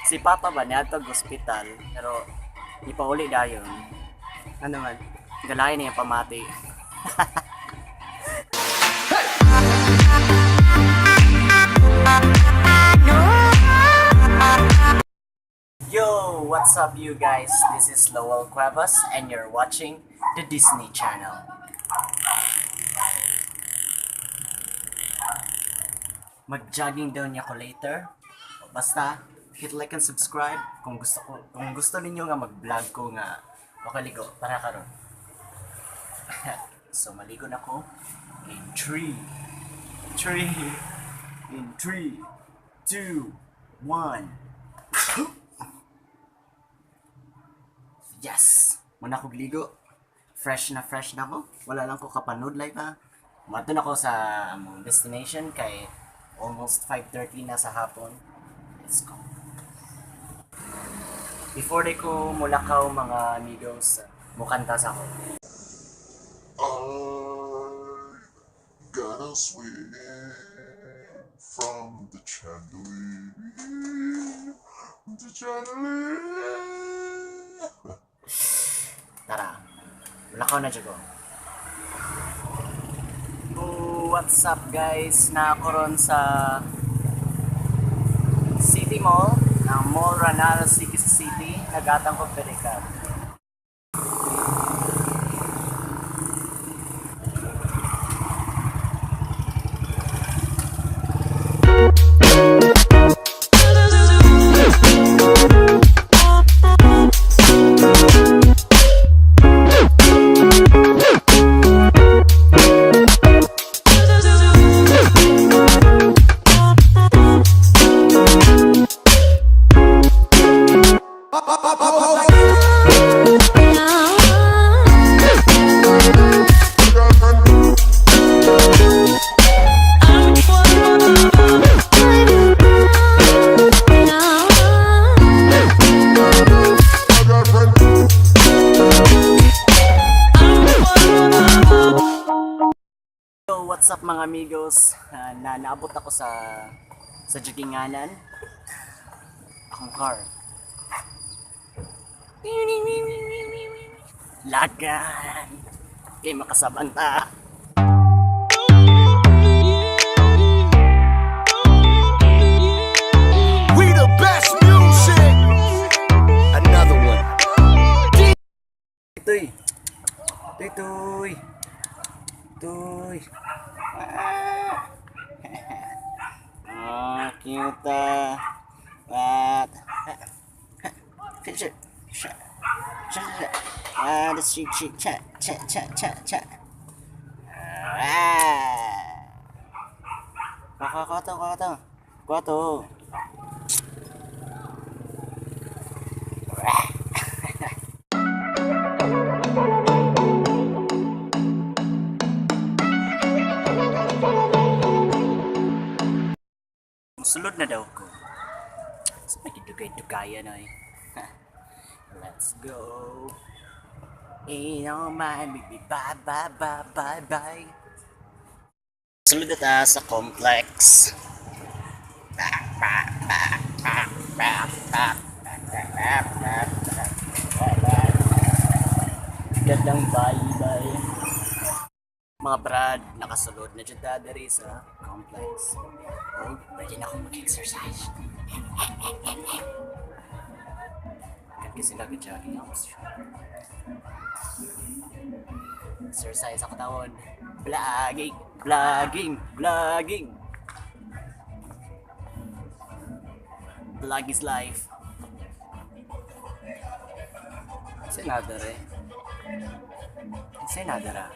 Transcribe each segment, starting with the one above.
Si Papa ba niadto og ospital pero ipauli dayon. Ano man? Galain niya pamati. Yo, what's up you guys? This is Lowell Cuevas and you're watching the Disney Channel. Mag-jogging daw niya ko later. Basta hit like and subscribe kung gusto ninyo nga mag-vlog ko nga makaligo para karon. So maligo na ko in 3 3 in 3 2 1. Yes! Muna kog ligo. Fresh na ko. Wala lang ko kapanudlay pa. Mato na ko sa among destination kay almost 5:30 na sa hapon. Let's go. Before di ko mulakaw, mga amigos, mukanta sa ako. I got a swing from the chandelier, the chandelier. Tara, mulakaw na jud ko. Oh, what's up guys? Na ako ron sa City Mall, ang Mall Ranal City City, nagatang ko pedicab. So, what's up mga amigos? Na naabot ako sa jogginganan. Akong car. Lagan! Kay makasabanta. We the best music. Another one. Tuy! Tuy, tuy! Tuy! Ah, ah cute ah. What? Picture. Cha. Cha. Cha. Ah, the street street. Cha. Cha. Cha. Cha. Cha. Ah. Kuha, kuha to, kuha to. Kuha to. Musulod na daw ko. Sa may dugay-dugayan ay. Let's go. Ain't on my baby. Bye, bye, bye, bye, bye. Sulod na ta sa complex. Gandang bye, bye. Mga brad, nakasulod na dyan ta diri sa complex. Oh, pwede na akong mag-exercise. Kan kasi sila jogging ako. Exercise ako tawon. Vlogging, vlogging, vlogging. Vlog is life. Senador eh. Senadora.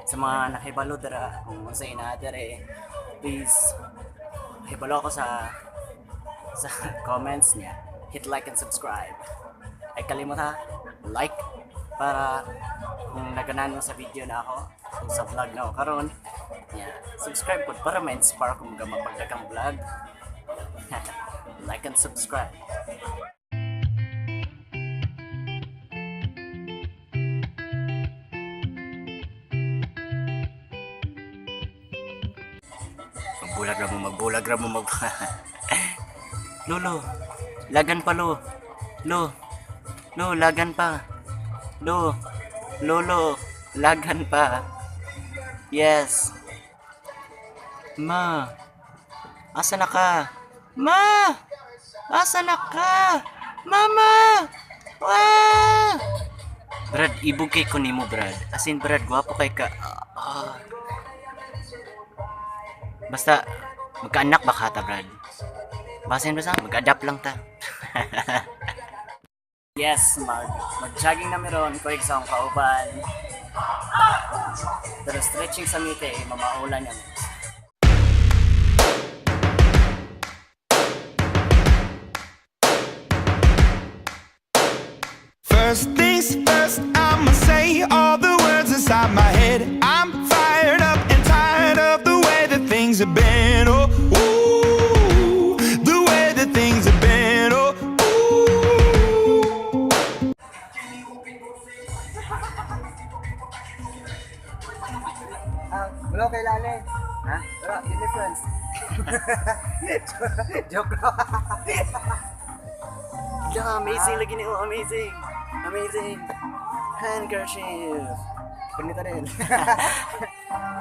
Sa mga nakibalo dara, kung sa inadara eh, please, hibalo ako sa comments niya. Hit like and subscribe. Ay kalimot ha, like para kung naganan mo sa video na ako, kung sa vlog na ako karon, yeah, subscribe po para ma-inspire ko mga mapagdagang vlog. Like and subscribe. Magbulag ra mo, magbulag ra mo, mag... Lolo, Lagan pa, lo. Lo. Lo, lagan pa. Lo. Lolo. Lagan pa. Yes. Ma. Asa na ka? Ma! Asa na ka? Mama! Wah! Brad, ibog kay ko nimo, Brad. As in, Brad, gwapo kay ka. Ah. Basta, magkaanak ba ka ta, Brad? Basin basta, mag-adapt lang ta. Yes, mag-jogging na meron ko sa akong kauban. Pero stretching sa mite, eh, mamaulan yan. First things first, I'ma say all the words inside my head. I'm fired up and tired of the way that things have been. Oh, ooh, the way that things have been. Oh, ooh. Ah, wala kay Lale. Ha? Wala, hindi friends. Joke lang. Yeah, amazing lagi ni, oh, amazing. Amazing. Handkerchief. Ganito rin.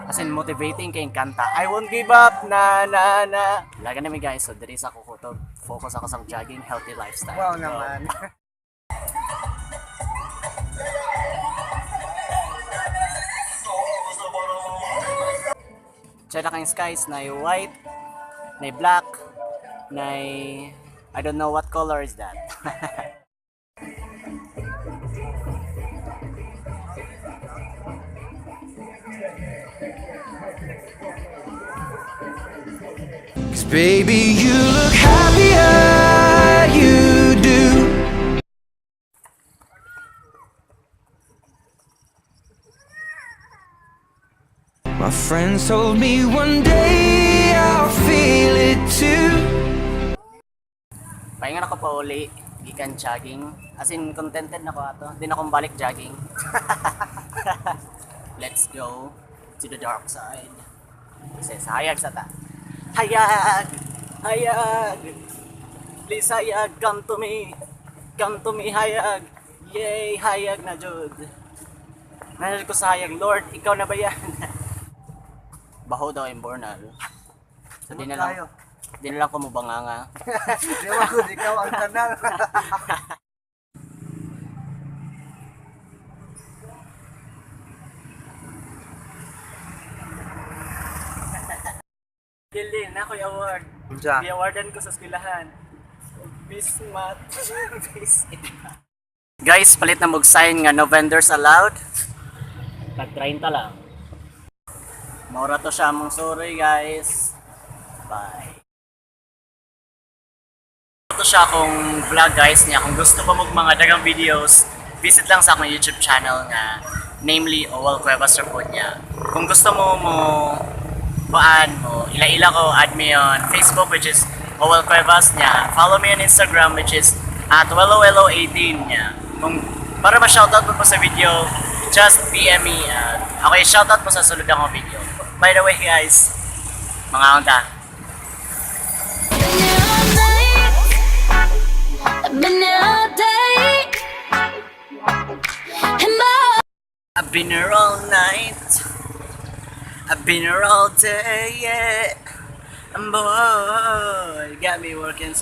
As in, motivating kayong kanta. I won't give up, na na na. Laga namin, guys, so diri sa kukutob. Focus ako sa jogging, healthy lifestyle. Wow Go. naman. Tsada kang skies, na white, na black, na I don't know what color is that. 'Cause baby, you look happier, you do. My friends told me one day I'll feel it too. Pahinga na ko pa uli, gikan jogging. As in, contented na ko ato. Di na akong balik jogging. Let's go to the dark side. Kasi sa hayag sa ta. Hayag! Hayag! Please, hayag, come to me! Come to me, hayag! Yay, hayag na jud! Nalal ko sa hayag, Lord, ikaw na ba yan? Baho daw yung Bornal. So, di na lang, Tayo. di na lang kumubanganga. Di ba kung ikaw ang kanal? Dili, na ako'y award. Unsa? Gi-awardan ko sa eskwelahan. Miss Math. Miss Guys, palit na mog sign nga no vendors allowed. Tag 30 lang. Maura to siya among sorry, guys. Bye. Ito siya akong vlog, guys, niya. Kung gusto pa mong mga dagang videos, visit lang sa akong YouTube channel nga namely Owal Cuevas Report niya. Kung gusto mo mo kuan mo, ila-ila ko, add me on Facebook, which is Owal Cuevas niya. Follow me on Instagram, which is @wellowello18 niya. Kung para ma-shoutout mo po sa video, just PM me. At ako i-shoutout mo sa sunod akong video. By the way, guys, mga unta. Been here all night. I've been here all day. And my I've been here all night. I've been here all day, yeah. And boy, got me working so